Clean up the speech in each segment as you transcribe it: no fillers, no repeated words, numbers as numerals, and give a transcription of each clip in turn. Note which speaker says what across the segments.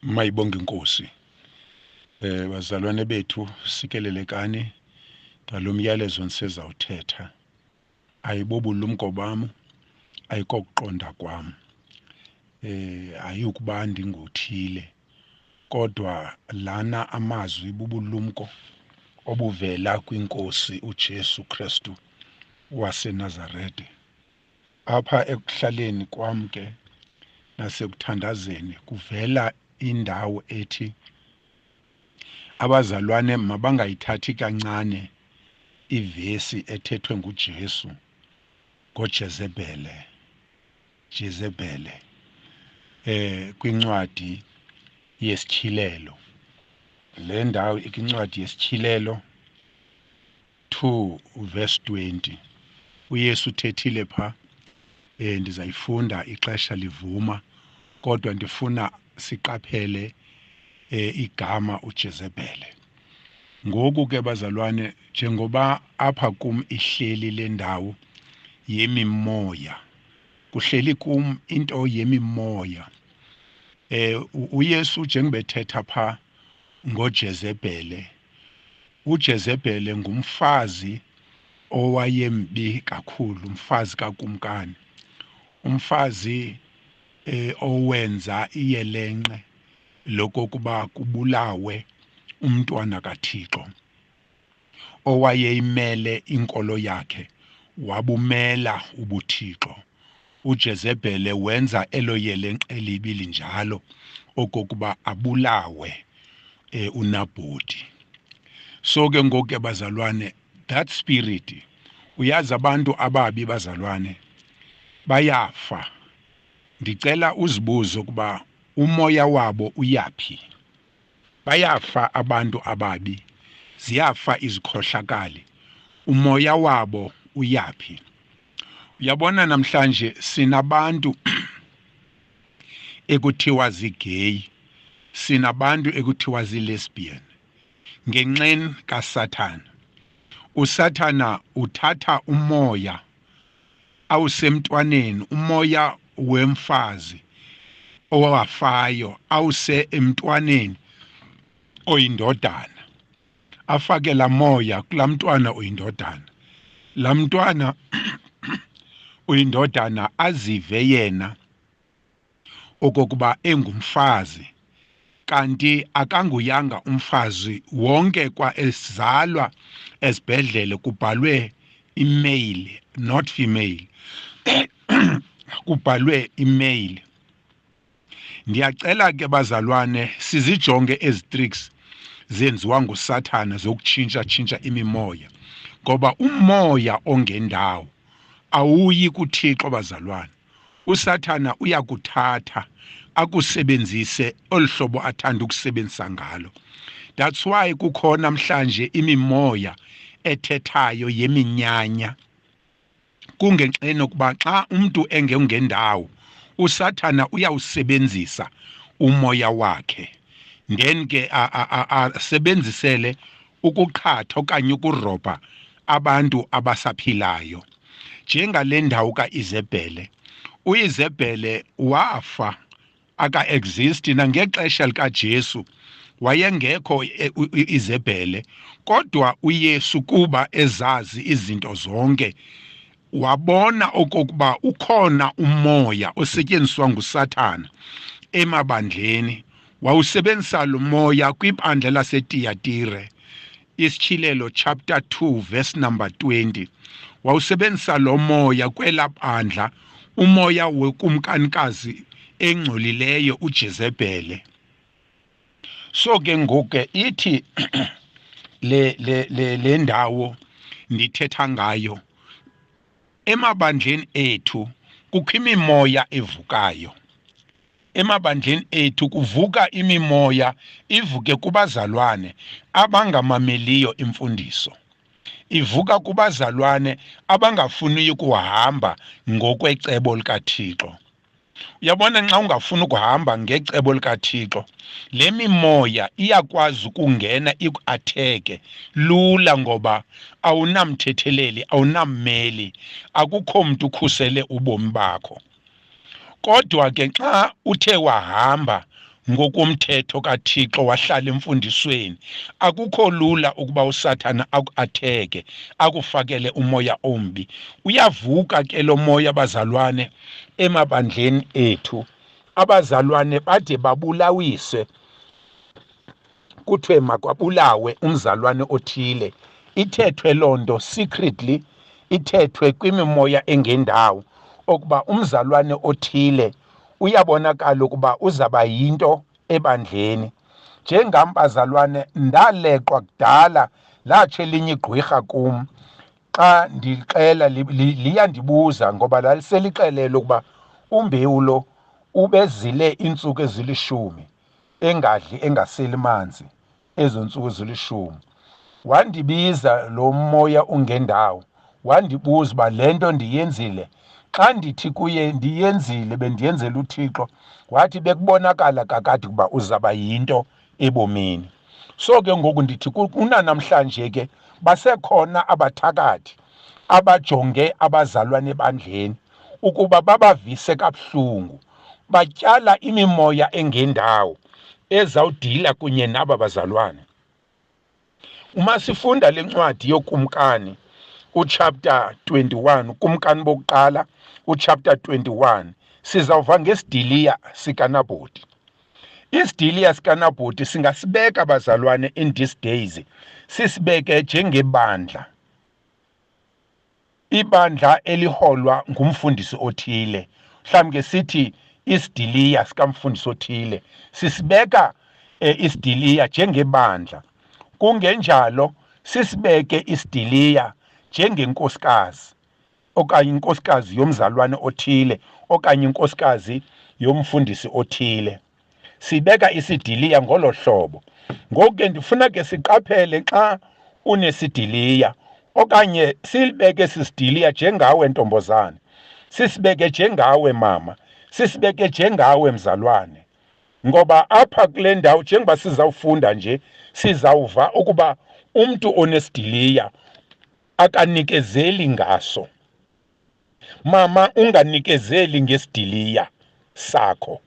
Speaker 1: Mayibonge inkosi. Bazalwane bethu, sikelelekani ngalo myalezo nisezawuthetha. Ayibobulumko bam, ayikokuqonda kwam. Ayikuba ndingothile, kodwa lana amazwi bubulumko obuvela kwiNkosi uJesu Kristu waseNazarete. Apha ekuhlaleni kwam ke nasekuthandazeni kuvela indawo ethi abazalwane mabangayithathi kancane ivesi ethethwe nguJesu ngoJezebhele, Jezebhele, kwincwadi yesityhilelo. Le ndawo ikwincwadi yesityhilelo 2 verse 20. uYesu uthethile pha, ndizayifunda ixesha livuma, kodwa ndifuna siqaphele igama uJezebhele. Ngoku ke bazalwane, njengoba apha kum ihleli le ndawo yemimoya, kuhleli kum into yemimoya. uYesu njengobethetha pha ngoJezebhele, uJezebhele ngumfazi owayembi kakhulu, umfazi kakumkani, umfazi owenza iyelenqe lokokuba kubulawe umntwana kaThixo, owayeyimele inkolo yakhe, wabumela ubuThixo. uJezebhele wenza elo yelenqe elibi linjalo okokuba abulawe uNabhoti. So ke ngoku ke bazalwane, that spirit, uyazi abantu ababi bazalwane bayafa. Ndicela uzibuze ukuba umoya wabo uyaphi. Bayafa abantu ababi, ziyafa izikhohlakali, umoya wabo uyaphi. Uyabona namhlanje sinabantu ekuthiwa zigay, sinabantu ekuthiwa zilesbian ngenxeni kaSathana. uSathana uthatha umoya awusemntwaneni, umoya wemfazi owafayo awuse emntwaneni oyindodana, afake la moya kulaa mntwana oyindodana. La mntwana uyindodana azive yena okokuba engumfazi, kanti akanguyanga umfazi. Wonke kwa esizalwa esibhedlele kubhalwe imale, not female, kubhalwe imale. Ndiyacela ke bazalwane sizijonge ezi tricks zenziwa nguSathana zokutshintsha tshintsha imimoya, ngoba umoya ongendawo awuyi kuThixo bazalwane. uSathana uyakuthatha akusebenzise olu hlobo athanda ukusebenzisa ngalo. That's why kukho namhlanje imimoya ethethayo yeminyanya, kungenxeni yokuba xa umntu engengendawo uSathana uyawusebenzisa umoya wakhe, then ke asebenzisele ukuqhatha okanye ukurobha abantu abasaphilayo. Njengale ndawo kaIzebhele, uIzebhele wafa aka-exist nangexesha likaJesu wayengekho uIzebhele, kodwa uYesu kuba ezazi izinto zonke wabona okokuba ukhona umoya osetyenziswa nguSathana emabandleni. Wawusebenzisa lo moya kwibandla laseTiyatire, Isityhilelo chapter 2 verse number 20. Wawusebenzisa lo moya kwela bandla, umoya wekumkanikazi engcolileyo uJezebhele. So ke ngoku ke ithi le ndawo ndithetha ngayo, emabandleni ethu kukho imimoya evukayo. Emabandleni ethu kuvuka imimoya, ivuke kubazalwane abangamameliyo imfundiso, ivuka kubazalwane abangafuniyo ukuhamba ngokwecebo likaThixo. Uyabona, nxa ungafuni ukuhamba ngecebo likaThixo, le mimoya iyakwazi ukungena ikuatheke lula, ngoba awunamthetheleli, awunammeli, akukho mntu ukhusele ubomi bakho. Kodwa ke xa uthe wahamba ngokomthetho kaThixo, wahlala emfundisweni, akukho lula ukuba uSathana akuatheke, akufakele umoya ombi. Uyavuka ke lo moya, bazalwane, emabandleni ethu. Abazalwane bade babulawiswe, kuthiwe makwabulawe umzalwane othile, ithethwe loo nto secretly, ithethwe kwimimoya engendawo, okuba umzalwane othile uyabonakala ukuba uzaba yinto ebandleni. Njengam, bazalwane, ndaleqwa kudala, latsho elinye igqwirha kum xa ndixela, liyandibuza ngoba laliselixelele ukuba umbewu lo ubezile iintsuku ezilishumi engadli engaseli manzi ezo ntsuku zilishumi. Wandibiza lo moya ungendawo, wandibuza uba le nto ndiyenzile. Xa ndithi kuye ndiyenzile, bendiyenzela uThixo, wathi bekubonakala kakade ukuba uzaba yinto ebomini. So ke ngoku ndithi kunanamhlanje ke basekhona abathakathi abajonge abazalwane ebandleni ukuba babavise kabuhlungu, batyala imimoya engendawo ezawudila kunye naba bazalwane. Uma sifunda le ncwadi yoKumkani uchapter 21, uKumkani bokuqala uchapter 21, sizawuva ngesidiliya sikaNabhoti. Isidiliya sikaNabhoti singasibeka, bazalwane, in these days sisibeke njengebandla, ibandla eliholwa ngumfundisi othile. Mhlawumbi ke sithi isidiliya sikamfundisi othile, sisibeka isidiliya njengebandla. Kungenjalo sisibeke isidiliya njengenkosikazi, okanye inkosikazi yomzalwane othile, okanye inkosikazi yomfundisi othile. Sibeka isidiliya ngolo hlobo. Ngoku ke ndifuna ke siqaphele xa unesidiliya, okanye silibeke sisidiliya njengawe ntombozane, sisibeke njengawe mama, sisibeke njengawe mzalwane. Ngoba apha kule ndawo, njengoba sizawufunda nje, sizawuva ukuba umntu onesidiliya akanikezeli ngaso. Mama, unganikezeli ngesidiliya sakho.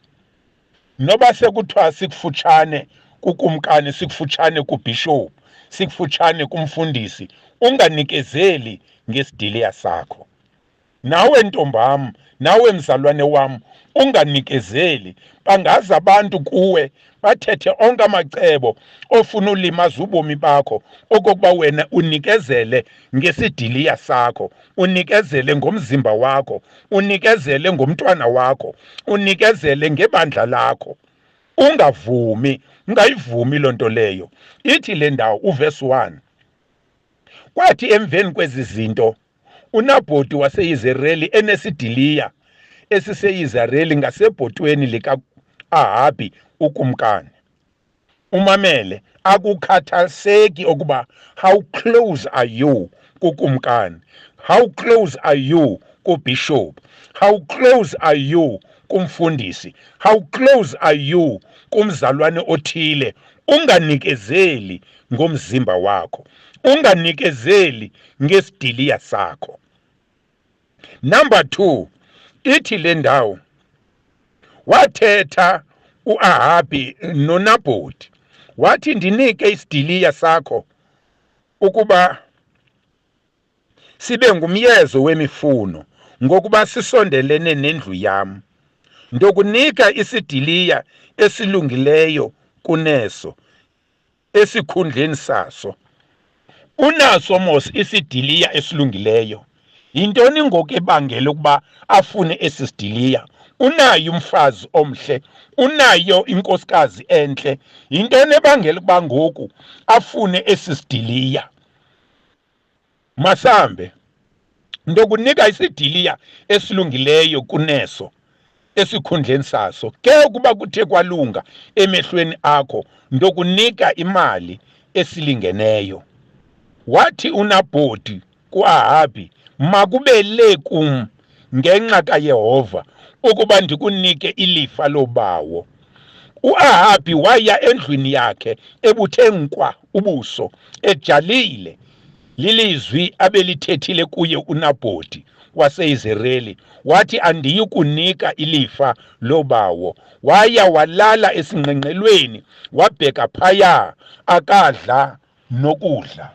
Speaker 1: Noba sekuthiwa sikufutshane kukumkani, sikufutshane kubhishophu, sikufutshane kumfundisi, unganikezeli ngesidiliya sakho. Nawe ntombam, nawe mzalwane wam, unganikezeli. Bangaza abantu kuwe bathethe onke amacebo ofuna ulimaza ubomi bakho, okokuba wena unikezele ngesidiliya sakho, unikezele ngomzimba wakho, unikezele ngomntwana wakho, unikezele ngebandla lakho. Ungavumi, ungayivumi loo nto leyo. Ithi le ndawo uverse 1, kwathi emveni kwezi zinto uNabhoti waseYizereli enesidiliya esiseYizereli ngasebhotweni lika-Ahabhi ukumkani. Umamele, akukhathaliseki ukuba how close are you kukumkani, how close are you kubishop, how close are you kumfundisi, how close are you kumzalwane othile, unganikezeli ngomzimba wakho, unganikezeli ngesidiliya sakho. Number 2, ithi le ndawo wathetha uAhabi noNabhoti, wathi ndinike isidiliya sakho ukuba sibe ngumyezo wemifuno, ngokuba sisondelene nendlu yam. Ndokunika isidiliya esilungileyo kuneso esikhundleni saso. Unaso mos isidiliya esilungileyo. Yintoni ngoku ebangela ukuba afune esi sidiliya? Unayo umfazi omhle, unayo inkosikazi entle. Yintoni ebangela ukuba ngoku afune esi sidiliya? Masambe, ndokunika isidiliya esilungileyo kuneso esikhundleni saso. Ke ukuba kuthe kwalunga emehlweni akho, ndokunika imali esilingeneyo. Wathi uNabhoti kuAhabhi, Makube le kum ngenxa kaYehova ukuba ndikunike ilifa lobawo. UAhabhi waya endlwini yakhe ebuthe nkwa ubuso, ejalile lilizwi abelithethile kuye uNabhoti. waseIzereli, wathi, Andiyi kunika ilifa lobawo. Waya walala esingqengqelweni, wabheka phaya, akadla nokudla.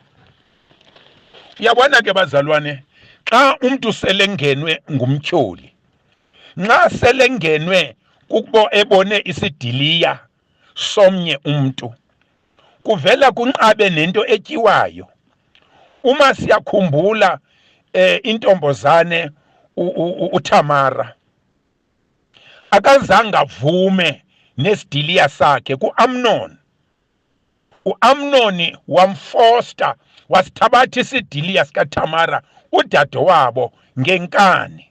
Speaker 1: Uyabona ke bazalwane, xa umntu selengenwe ngumtyholi, nxa selengenwe kukuba ebone isidiliya somnye umntu, kuvela kunqabe nento etyiwayo. Uma siyakhumbula intombozane uThamara, akazange avume nesidiliya sakhe kuAmnon. UAmnoni wamfosta wasithabatha isidiliya sikaThamara udadewabo ngenkani.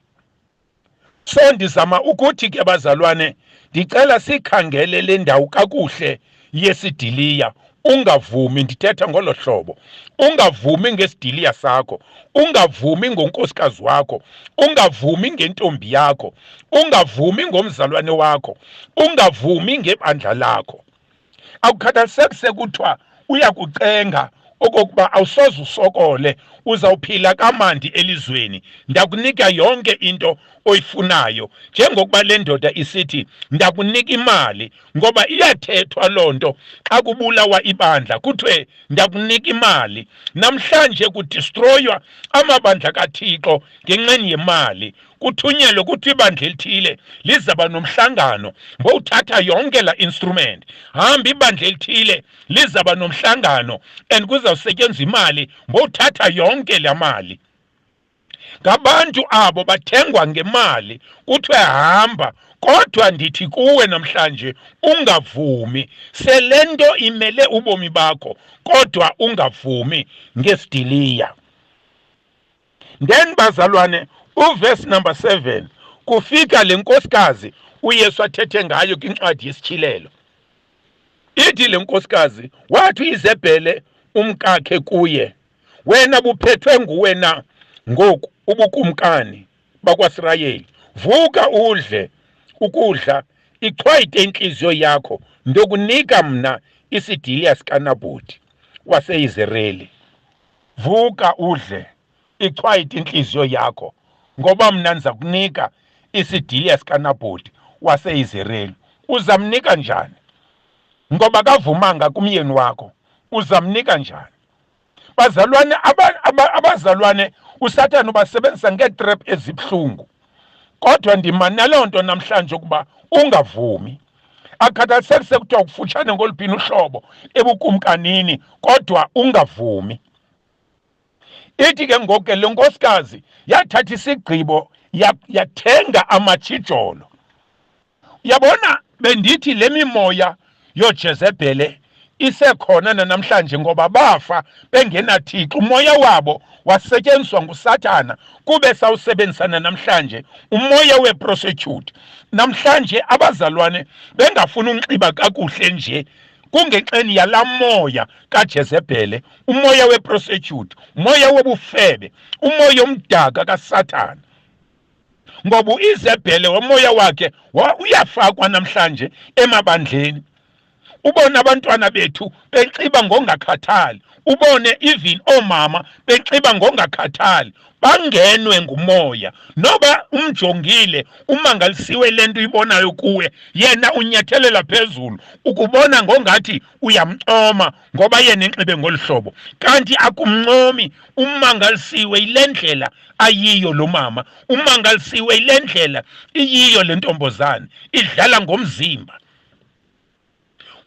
Speaker 1: So ndizama ukuthi ke bazalwane, ndicela sikhangele le ndawo kakuhle yesidiliya. Ungavumi, ndithetha ngolo hlobo, ungavumi ngesidiliya sakho, ungavumi ngonkosikazi wakho, ungavumi ngentombi yakho, ungavumi ngomzalwane wakho, ungavumi ngebandla lakho. Akukhathaliseki sekuthiwa uyakucenga okokuba awusoze usokole, uzawuphila kamandi elizweni, ndakunika yonke into oyifunayo, njengokuba le ndoda isithi ndakunika imali, ngoba iyathethwa loo nto xa kubulawa ibandla, kuthiwe ndakunika imali. Namhlanje kudistroywa amabandla kaThixo ngenxeni yemali, kuthunyelwe kuthiwa ibandla elithile lizaba nomhlangano, ngowuthatha yonke la instrument, hamba ibandla elithile lizaba nomhlangano and kuzawusetyenzwa imali, ngowuthatha yonke la mali. Ngabantu abo bathengwa ngemali, kuthiwe hamba. Kodwa ndithi kuwe namhlanje, ungavumi. Sele nto imele ubomi bakho, kodwa ungavumi ngesidiliya. Then bazalwane, uverse number 7, kufika le nkosikazi uYesu athethe ngayo kwincwadi yesityhilelo. Ithi le nkosikazi, wathi uIzebhele umkakhe kuye, wena buphethwe nguwe na ngoku ubukumkani bakwaSirayeli? Vuka udle ukudla, ichwayite intliziyo yakho, ndokunika mna isidiliya sikaNabhoti waseYizereli. Vuka udle, ichwayite intliziyo yakho, ngoba mna ndiza kunika isidiliya sikaNabhoti waseYizereli. Uzamnika njani? Ngoba kavumanga kumyeni wakho, uzamnika njani? Bazalwane, abazalwane uSathane ubasebenzisa ngeetrap ezibuhlungu. Kodwa ndima naloo nto namhlanje ukuba ungavumi. Akukhathaliseki sekuthiwa kufutshane ngoluphi uhlobo ebukumkanini, kodwa ungavumi. Ithi ke ngoku ke le nkosikazi yathatha isigqibo, yathenga amatshijolo. Yabona, bendithi le mimoya yooJezebhele isekhona nanamhlanje, ngoba bafa bengenaThixo. Umoya wabo wasetyenziswa nguSathana kube sawusebenzisana namhlanje, umoya weeprosetyhuthi. Namhlanje abazalwane bengafuni unxiba kakuhle nje kungenxeni yalaa moya kaJezebhele, umoya weprosetyhuthi, umoya wobufebe, umoya omdaka kaSathana. Ngoba uIzebhele womoya wakhe uyafakwa namhlanje emabandleni. Ubone abantwana bethu benxiba ngongakhathali, ubone even oomama benxiba ngongakhathali, bangenwe ngumoya. Noba umjongile umangalisiwe le nto uyibonayo kuwe, yena unyathelela phezulu, ukubona ngongathi uyamncoma ngoba yena enxibe ngolu hlobo, kanti akumncomi, umangalisiwe yile ndlela ayiyo lo mama, umangalisiwe yile ndlela iyiyo le ntombozane, idlala ngomzimba.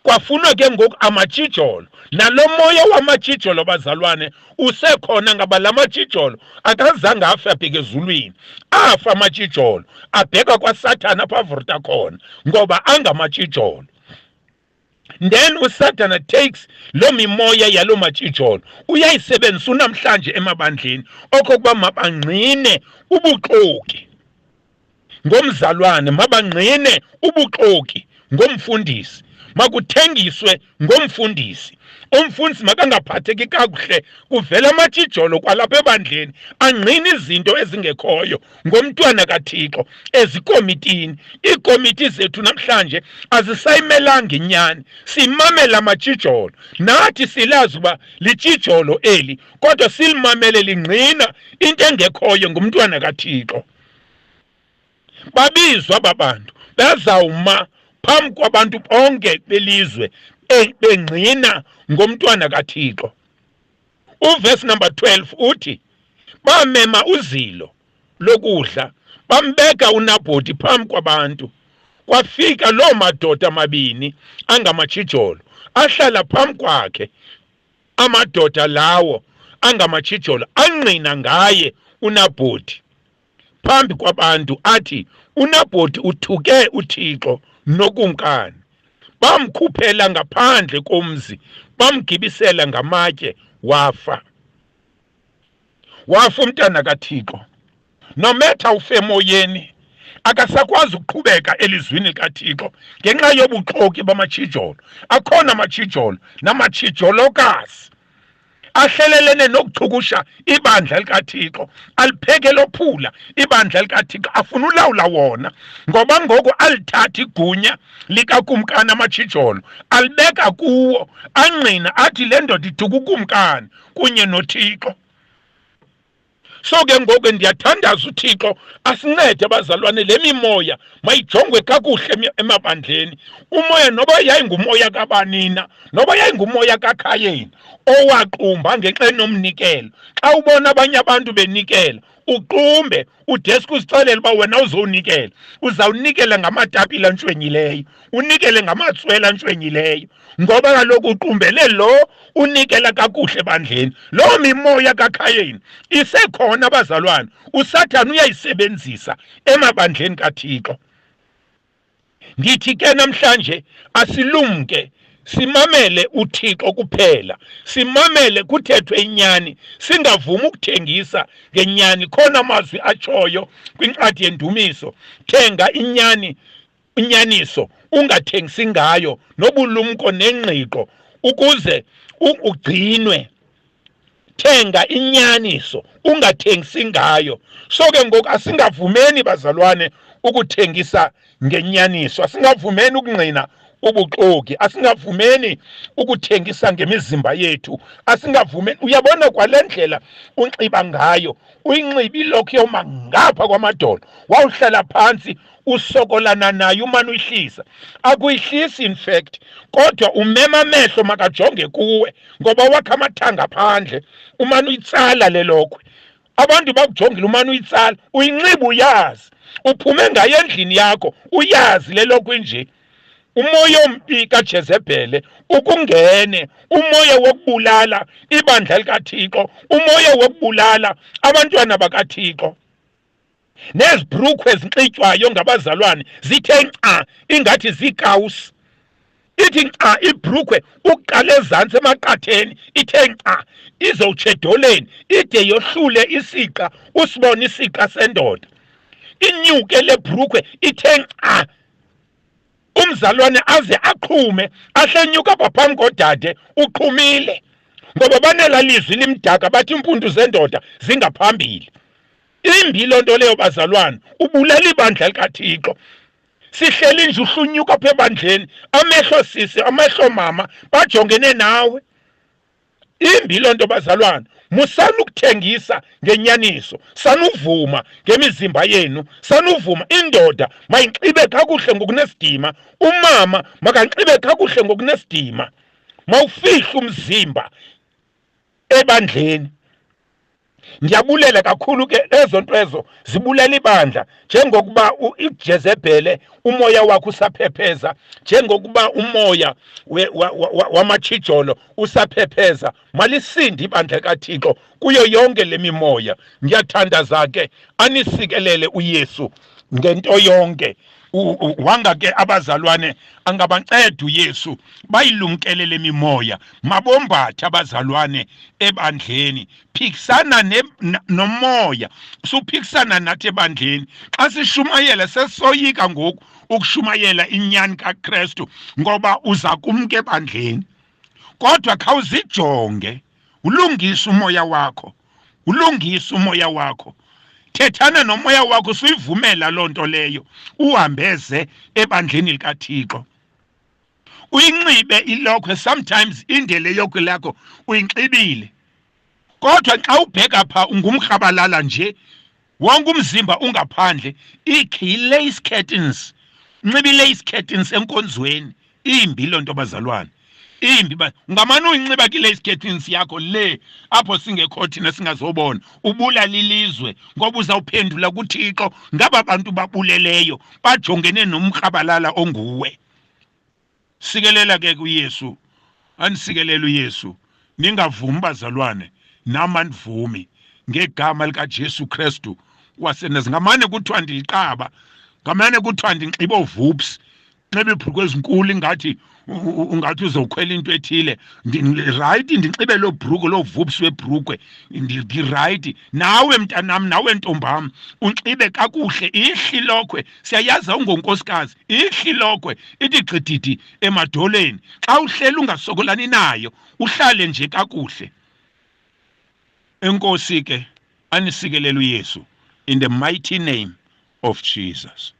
Speaker 1: Kwafunwa ke ngoku amatshijolo, nalo moya wamatshijolo bazalwane usekhona, ngaba la matshijolo akazange afe abheke ezulwini. Afa amatshijolo abheka kwaSathana apho avurta khona, ngoba angamatshijolo. Then uSathana takes loo mimoya yaloo matshijolo uyayisebenzisa unamhlanje emabandleni, okokuba mabangqine ubuxoki ngomzalwane, mabangqine ubuxoki ngomfundisi, makuthengiswe ngomfundisi. Umfundisi makangaphatheki kakuhle, kuvela amatshijolo kwalapha ebandleni angqina izinto ezingekhoyo ngomntwana kaThixo ezikomitini. Iikomiti zethu namhlanje azisayimelanga inyani, simamela amatshijolo. Nathi silazi uba litshijolo eli, kodwa silimamele lingqina into engekhoyo ngumntwana kaThixo. Babizwa aba bantu bazawuma phambi kwabantu bonke belizwe bengqina ngomntwana kaThixo. Uvesi number 12 uthi bamema uzilo lokudla bambeka uNabhoti phambi kwabantu. Kwafika loo madoda mabini angamatshijolo ahlala phambi kwakhe. Amadoda lawo angamatshijolo angqina ngaye uNabhoti phambi kwabantu athi uNabhoti uthuke uThixo nokumkani. Bamkhuphela ngaphandle komzi, bamgibisela ngamatye wafa. Wafa umntana kaThixo. Nometha ufe emoyeni, akasakwazi ukuqhubeka elizwini likaThixo ngenxa yobuxoki bamatshijolo. Akhona amatshijolo namatshijolokazi ahlelelene nokuchukusha ibandla likaThixo, alipheke lophula ibandla likaThixo, afuna ulawula wona ngoba ngoku alithatha igunya likakumkani amatshijolo alibeka kuwo, angqina athi le ndoda ithuka ukumkani kunye noThixo. So ke ngoku ndiyathandaza uThixo asincede abazalwane, le mimoya mayijongwe kakuhle emabandleni. Umoya noba yayingumoya kabanina, noba yayingumoya kaKhayeni owaqumba ngenxa enomnikelo. Xa ubona abanye abantu benikela uqumbe, udeske uzixelele uba wena uzonikela, uzawunikela ngamatapile antshwenyileyo, unikele ngamatswele antshwenyileyo, ngoba kaloku uqumbele lo unikela kakuhle ebandleni. Loo mimoya kaKhayeni isekhona abazalwane, uSathane uyayisebenzisa emabandleni kaThixo. Ndithi ke namhlanje asilumke, simamele uThixo kuphela, simamele kuthethwe inyani, singavumi ukuthengisa ngenyani. Khona amazwi atshoyo kwincwadi yeNdumiso, thenga inyani, inyaniso ungathengisi ngayo, nobulumko nengqiqo ukuze ugcinwe. Thenga inyaniso ungathengisi ngayo. So ke ngoku asingavumeni bazalwane ukuthengisa ngenyaniso, asingavumeni ukungqina ubuxoki, asingavumeni ukuthengisa ngemizimba yethu, asingavumeni. Uyabona kwale ndlela unxiba ngayo, uyinxiba ilokhu yoma ngapha kwamadolo, wawuhlala phantsi usokolana nayo umane uyihlisa. Akuyihlisi in fact, kodwa umema amehlo makajonge kuwe ngoba wakha amathanga phandle, umane uyitsala le lokhwe. Abantu bakujongile, umane uyitsala, uyinxiba uyazi, uphume ngayo endlini yakho uyazi le lokhwe inje. Umoya ombi kaJezebhele ukungene, umoya wokubulala ibandla likaThixo, umoya wokubulala abantwana bakaThixo. Nezibhrukhwe ezinxitywayo ngabazalwane zithe nca ingathi ziikawusi. Ithi nca ibhrukhwe ukuqala ezantsi emaqatheni, ithe nca izowutsho edoleni, ide yohlule isiqa, usibone isiqa sendoda. Inyuke le bhrukhwe ithe nca, umzalwane aze aqhume, ahlenyuka apha phambi kodade, uqhumile ngoba banela lizwi limdaka bathi iimpundu zendoda zingaphambili. Imbi loo nto leyo bazalwane, ubulela ibandla likaThixo. Sihleli nje uhlunyuka apha ebandleni, amehlo sisi, amehlo mama bajongene nawe. Imbi loo nto bazalwane, musani ukuthengisa ngenyaniso, sanuvuma ngemizimba yenu, sanuvuma. Indoda mayinxibe kakuhle ngokunesidima, umama makanxibe kakuhle ngokunesidima. Mawufihle umzimba ebandleni. Ndiyabulela kakhulu ke, ezo nto ezo zibulela ibandla, njengokuba iJezebhele umoya wakhe usaphepheza, njengokuba umoya wamatshijolo usaphepheza, malisinde ibandla kaThixo kuyo yonke le mimoya. Ndiyathandaza ke anisikelele uYesu ngento yonke. Wanga ke abazalwane angabanceda uYesu bayilumkele le mimoya. Mabombathe abazalwane ebandleni, phikisana nomoya, suphikisana nathi ebandleni. Xa sishumayela sesoyika ngoku ukushumayela inyani kaKristu ngoba uza kumka ebandleni. Kodwa khawuzijonge, ulungise umoya wakho, ulungise umoya wakho. Thethana nomoya wakho, suyivumela loo nto leyo, uhambeze ebandleni likaThixo. Uyinxibe ilokhwe, sometimes indele yokhwe lakho uyinxibile, kodwa xa ubheka pha ungumrhabalala nje, wonke umzimba ungaphandle. Ikhi yi-lace curtains, nxiba i-lace curtains enkonzweni. Imbi loo nto bazalwane, imbi. Ungamane uyinxiba ke i-lace curtains yakho le apho singekho thina singazobona. Ubulala ilizwe, ngoba uzawuphendula kuThixo ngaba bantu babuleleyo bajongene nomrhabalala onguwe. Sikelela ke kuYesu, anisikelele uYesu. Ningavumi bazalwane, nam andivumi, ngegama likaJesu Kristu waseNazaretha. Ngamane kuthiwa ndiliqaba, ngamane kuthiwa ndinxiba ovups, nxiba iibhruku ezinkulu ingathi ungathi uzokhwela into ethile. Ndirayithi, ndinxibe loo bhruku, loo vups webhrukwe, ndirayithi. Nawe mntanam, nawe ntombam, unxibe kakuhle, ihli lokhwe, siyayazi awungonkosikazi, ihli lokhwe ithi gxididi emadoleni xa uhleli, ungasokolani nayo, uhlale nje kakuhle. Enkosi ke, anisikelele uYesu in the mighty name of Jesus.